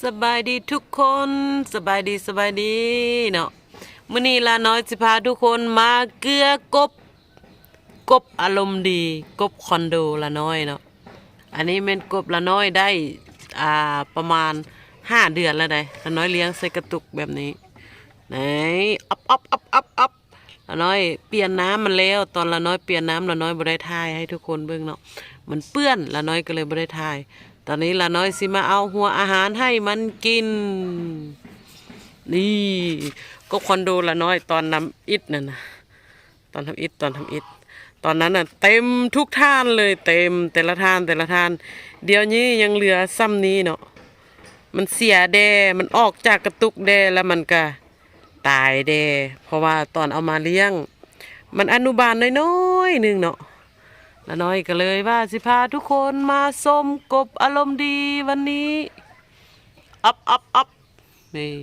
ສະບາຍດີທຸກຄົນ ສະບາຍດີ ສະບາຍດີເນາະ. ມື້ນີ້ຫຼານ້ອຍຊິພາທຸກຄົນມາເກືອກົບ ກົບອາລົມດີ ກົບຄອນໂດຫຼານ້ອຍເນາະ. ອັນນີ້ແມ່ນກົບຫຼານ້ອຍໄດ້ ອ່າ ປະມານຫ້າເດືອນແລ້ວໃດ໋ ຫຼານ້ອຍລ້ຽງໃສ່ກະຕຸກແບບນີ້ ນີ້ ອັບ ອັບ ອັບ ອັບ ອັບ. ຫຼານ້ອຍປ່ຽນນ້ຳມັນແລ້ວ ຕອນຫຼານ້ອຍປ່ຽນນ້ຳ ຫຼານ້ອຍບໍ່ໄດ້ຖ່າຍໃຫ້ທຸກຄົນເບິ່ງເນາະ ມັນເປື້ອນ ຫຼານ້ອຍກໍເລີຍບໍ່ໄດ້ຖ່າຍ. ຕອນນີ້ຫຼານ້ອຍຊິມາເອົາຫົວອາຫານໃຫ້ມັນກິນ. ນີ້ ກໍຄອນໂດຫຼານ້ອຍຕອນທຳອິດນັ້ນນະ ຕອນທຳອິດ ຕອນທຳອິດ ຕອນນັ້ນນະ ເຕັມທຸກຖານເລີຍ ເຕັມແຕ່ລະຖານ ແຕ່ລະຖານ. ດຽວນີ້ຍັງເຫຼືອຊ່ຳນີ້ເນາະ ມັນເສຍແດ່ ມັນອອກຈາກກະຕຸກແດ່ ແລ້ວມັນກະ ຕາຍແດ່ ເພາະວ່າຕອນເອົາມາລ້ຽງ ມັນອະນຸບານນ້ອຍໆໜຶ່ງເນາະ. ຫຼານ້ອຍກໍເລີຍວ່າຊິພາທຸກຄົນມາຊົມກົບອາລົມດີວັນນີ້ ອັບ ອັບ ອັບ. ນີ້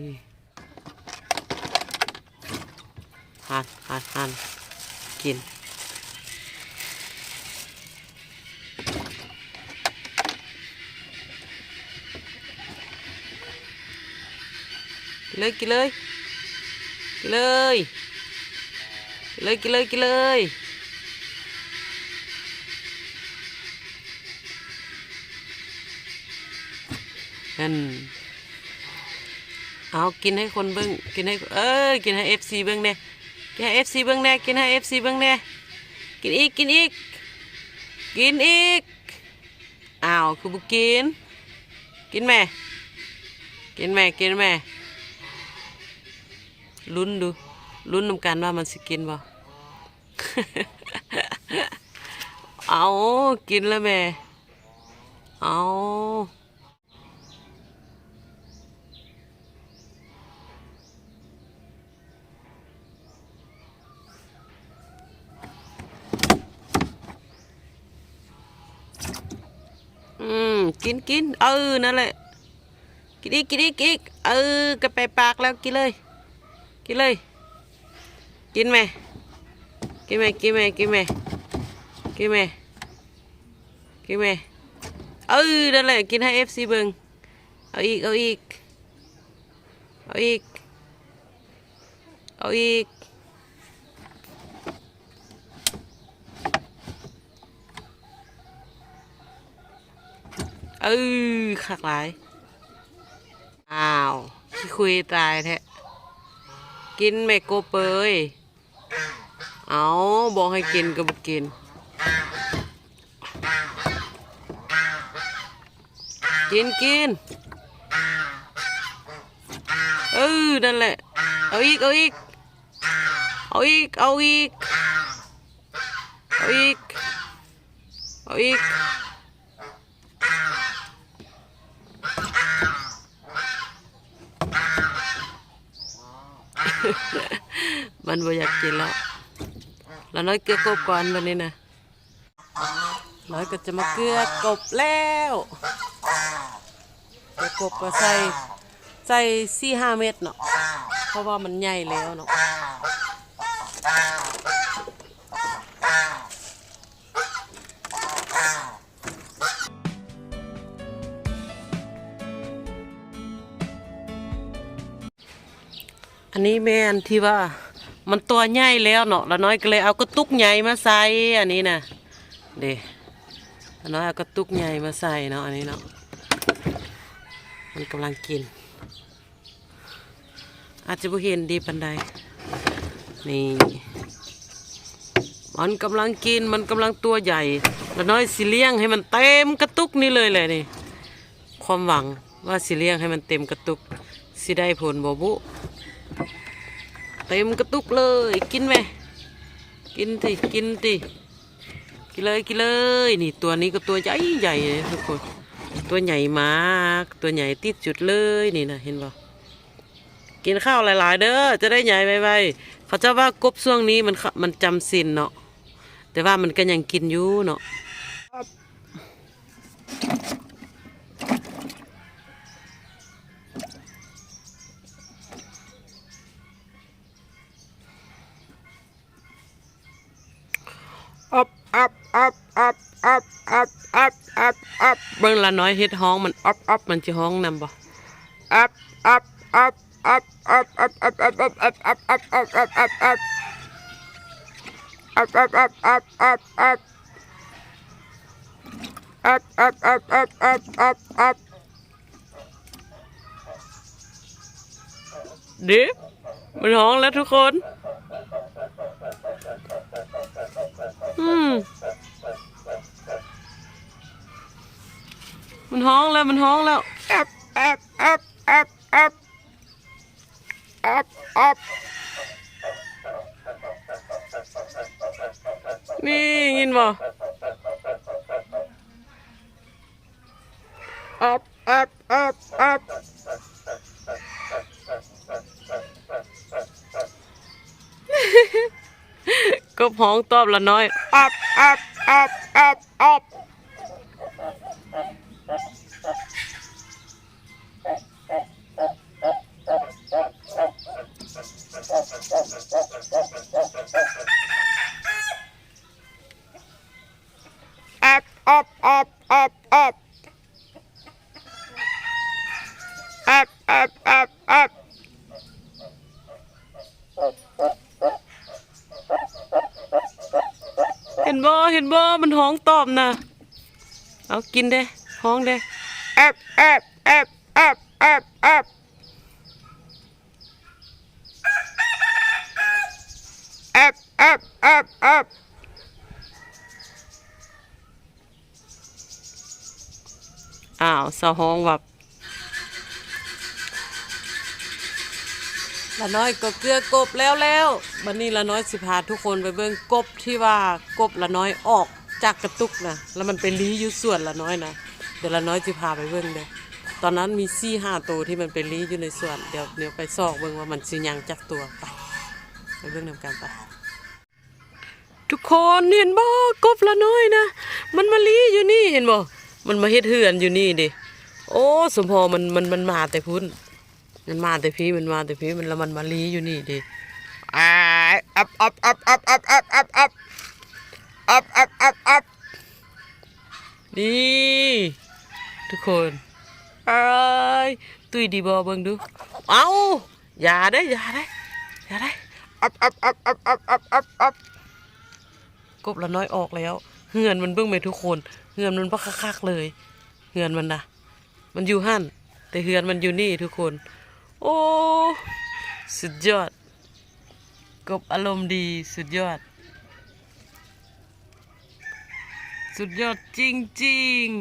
ຫັນ ຫັນ ຫັນ ກິນ. ກິນເລີຍ ກິນເລີຍ ກິນເລີຍ ກິນເລີຍ ກິນເລີຍ ກິນເລີຍ. ຫັ້ນ ເອົາ ກິນໃຫ້ຄົນເບິ່ງ ກິນໃຫ້ ເອີ ກິນໃຫ້ເອັຟຊີເບິ່ງແດ່ ກິນໃຫ້ເອັຟຊີເບິ່ງແດ່ ກິນໃຫ້ເອັຟຊີເບິ່ງແດ່. ກິນອີກ ກິນອີກ ກິນອີກ. ອ້າວ ຄືບໍ່ກິນ? ກິນແມ້ ກິນແມ້ ກິນແມ້. ລຸ້ນດູ ລຸ້ນນຳກັນວ່າມັນຊິກິນບໍ່? ເອົາ ກິນລະແມ້ ເອົາ. ອືມ ກິນ ກິນ ເອີ ນັ້ນແຫຼະ ກິນອີກ ກິນອີກ ກິນອີກ ເອີ ກະໄປປາກແລ້ວ ກິນເລີຍ ກິນເລີຍ ກິນແມ້ ກິນແມ້ ກິນແມ້ ກິນແມ້ ກິນແມ້ ກິນແມ້ ເອີ ນັ້ນແຫຼະ ກິນໃຫ້ເອັຟຊີເບິ່ງ ເອົາອີກ ເອົາອີກ ເອົາອີກ ເອົາອີກ ເອີ ຄັກຫຼາຍ. ອ້າວ ຂີ້ຄຸຍຕາຍແທ້ ກິນແມ້ກົບເອີຍ. ເອົາ ບອກໃຫ້ກິນກໍບໍ່ກິນ ກິນ ກິນ ເອີ ນັ້ນແຫຼະ ເອົາອີກ ເອົາອີກ ເອົາອີກ ເອົາອີກ ເອົາອີກ ເອົາອີກ. ມັນບໍ່ຢາກກິນແລ້ວ ລານ້ອຍເກືອກົບກ່ອນບັດນີ້ນະ ລານ້ອຍກໍຈະມາເກືອກົບແລ້ວ ເກືອກົບກໍໃສ່ ໃສ່ສີ່ຫ້າເມັດເນາະ ເພາະວ່າມັນໃຫຍ່ແລ້ວເນາະ. ອັນນີ້ແມ່ນທີ່ວ່າມັນຕົວໃຫຍ່ແລ້ວເນາະ ລານ້ອຍກໍເລີຍເອົາກະຕຸກໃຫຍ່ມາໃສ່ ອັນນີ້ນະ ເດ້ ລານ້ອຍເອົາກະຕຸກໃຫຍ່ມາໃສ່ເນາະ ອັນນີ້ເນາະ ມັນກຳລັງກິນ. ອາດຈະບໍ່ເຫັນດີປານໃດ ນີ້ ມັນກຳລັງກິນ ມັນກຳລັງຕົວໃຫຍ່ ລານ້ອຍຊິລ້ຽງໃຫ້ມັນເຕັມກະຕຸກນີ້ເລີຍແຫຼະນີ້ ຄວາມຫວັງວ່າຊິລ້ຽງໃຫ້ມັນເຕັມກະຕຸກ ຊິໄດ້ຜົນບໍ່ບຸ ເຕັມກະຕຸກເລີຍ ກິນແມ້ ກິນຕິ ກິນຕິ. ກິນເລີຍ ກິນເລີຍ ນີ້ ຕົວນີ້ກໍຕົວໃຫຍ່ໆເລີຍທຸກຄົນ ຕົວໃຫຍ່ມາກ ຕົວໃຫຍ່ທີ່ສຸດເລີຍນີ້ນະ ເຫັນບໍ່? ກິນເຂົ້າຫຼາຍໆເດີ ຈະໄດ້ໃຫຍ່ໄວໆ ເຂົາເຈົ້າວ່າກົບຊ່ວງນີ້ມັນ ມັນຈຳສິນເນາະ ແຕ່ວ່າມັນກໍຍັງກິນຢູ່ເນາະ. ອັບ ອັບ ອັບ ອັບ ອັບ ອັບ ອັບ ອັບ ອັບ ເບິ່ງລານ້ອຍເຮັດຮ້ອງ ມັນອັບ ອັບ ມັນຊິຮ້ອງນຳບໍ່? ອັບ ອັບ ອັບ ອັບ ອັບ ອັບ ອັບ ອັບ ອັບ ອັບ ອັບ ອັບ ເດ້ ມັນຮ້ອງແລ້ວທຸກຄົນ. ອືມ ມັນຮ້ອງແລ້ວ ມັນຮ້ອງແລ້ວ ອັບ ອັບ ອັບ ອັບ ອັບ ອັບ ອັບ ນີ້ ຍິນບໍ່? ອັບ ອັບ ອັບ ອັບ ກົບຮ້ອງຕອບລານ້ອຍ ອັບ ອັບ ອັບ ອັບ ອັບ. ອັບ ອັບ ອັບ ອັບ ອັບ ອັບ ອັບ ອັບ ອັບ. ເຫັນບໍ່ ເຫັນບໍ່ ມັນຮ້ອງຕອບນະ. ເອົາ ກິນເດ້ ຮ້ອງເດ້ ອັບ ອັບ ອັບ ອັບ ອັບ ອັບ ອັບ ອັບ ອັບ ອັບ. ອ້າວ ສາວຮ້ອງວ່າ ລານ້ອຍກໍເກືອກົບແລ້ວແລ້ວ. ບັດນີ້ລານ້ອຍຊິພາທຸກຄົນໄປເບິ່ງກົບທີ່ວ່າກົບລານ້ອຍອອກຈາກກະຕຸກນະ ແລ້ວມັນໄປລີ້ຢູ່ສວນລານ້ອຍນະ. ດຽວລານ້ອຍຊິພາໄປເບິ່ງເດີ້. ຕອນນັ້ນມີສີ່ຫ້າໂຕທີ່ມັນໄປລີ້ຢູ່ໃນສວນ. ດຽວ ດຽວໄປຊອກເບິ່ງວ່າມັນຊິຍັງຈັກຕົວ. ໄປ ໄປເບິ່ງນຳກັນໄປ. ທຸກຄົນເຫັນບໍ່ ກົບລານ້ອຍນະ ມັນມາລີ້ຢູ່ນີ້ ເຫັນບໍ່? ມັນມາເຮັດເຮືອນຢູ່ນີ້ເດ້. ໂອ້ ສົມພໍມັນ ມັນ ມັນມາແຕ່ພຸ້ນ ມັນມາແຕ່ພີ້ ມັນມາແຕ່ພີ້ ມັນ ແລ້ວມັນມາລີ້ຢູ່ນີ້ເດ້. ອາຍ ອັບ ອັບ ອັບ ອັບ ອັບ ອັບ ອັບ ອັບ ອັບ ອັບ ອັບ ອັບ ອັບ. ນີ້ ທຸກຄົນ ອາຍ ຕຸ້ຍດີບໍ່? ເບິ່ງດູ. ເອົ້າ ຢ່າເດ້ ຢ່າເດ້ ຢ່າເດ້. ອັບ ອັບ ອັບ ອັບ ອັບ ອັບ ອັບ ອັບ ອັບ. ກົບລານ້ອຍອອກແລ້ວ. ເຮືອນມັນເບິ່ງແມ້ທຸກຄົນ ເຮືອນມັນບັກຄັກໆເລີຍ. ເຮືອນມັນນະ ມັນຢູ່ຫັ້ນ ແຕ່ເຮືອນມັນຢູ່ນີ້ທຸກຄົນ. ໂອ້ ສຸດຍອດ ກົບອາລົມດີ ສຸດຍອດ ສຸດຍອດຈິງໆ.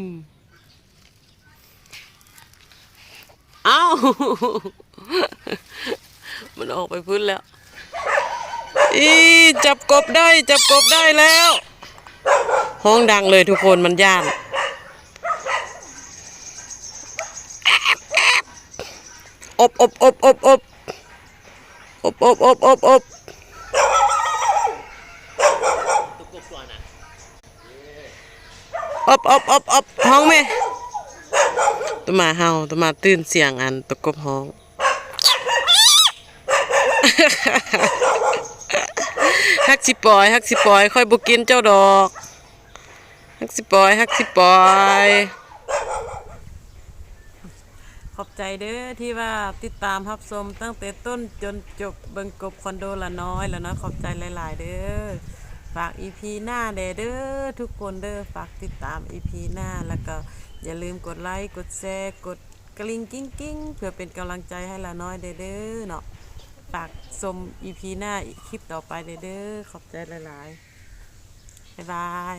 ອ້າວ ມັນອອກໄປພຸ້ນແລ້ວ. ອີ ຈັບກົບໄດ້ ຈັບກົບໄດ້ແລ້ວ. ຮ້ອງດັງເລີຍທຸກຄົນ ມັນຢ້ານ. ອົບ ອົບ ອົບ ອົບ ອົບ. ອົບ ອົບ ອົບ ອົບ ອົບ. ອົບ ອົບ ອົບ ອົບ. ຮ້ອງແມ່. ໂຕໝາເຫົ່າ ໂຕໝາຕື່ນສຽງອັນໂຕກົບຮ້ອງ. ຮັກຊິປອຍ ຮັກຊິປອຍ ຂ້ອຍບໍ່ກິນເຈົ້າດອກ. ຮັກຊິປອຍ ຮັກຊິປອຍ. ຂອບໃຈເດີ້ ທີ່ວ່າຕິດຕາມຮັບຊົມຕັ້ງແຕ່ຕົ້ນຈົນຈົບ ເບິ່ງກົບຄອນໂດລານ້ອຍ. ລານ້ອຍຂອບໃຈຫຼາຍໆເດີ້. ຝາກອີພີໜ້າແດ່ເດີ້ທຸກຄົນເດີ້. ຝາກຕິດຕາມອີພີໜ້າ ແລ້ວກໍຢ່າລືມກົດໄລ ກົດແຊ ກົດກະລິ່ງກິ້ງໆ ເພື່ອເປັນກຳລັງໃຈໃຫ້ລານ້ອຍແດ່ເດີ້ເນາະ. ຝາກຊົມອີພີໜ້າ ຄລິບຕໍ່ໄປແດ່ເດີ້. ຂອບໃຈຫຼາຍໆ. ບາຍບາຍ.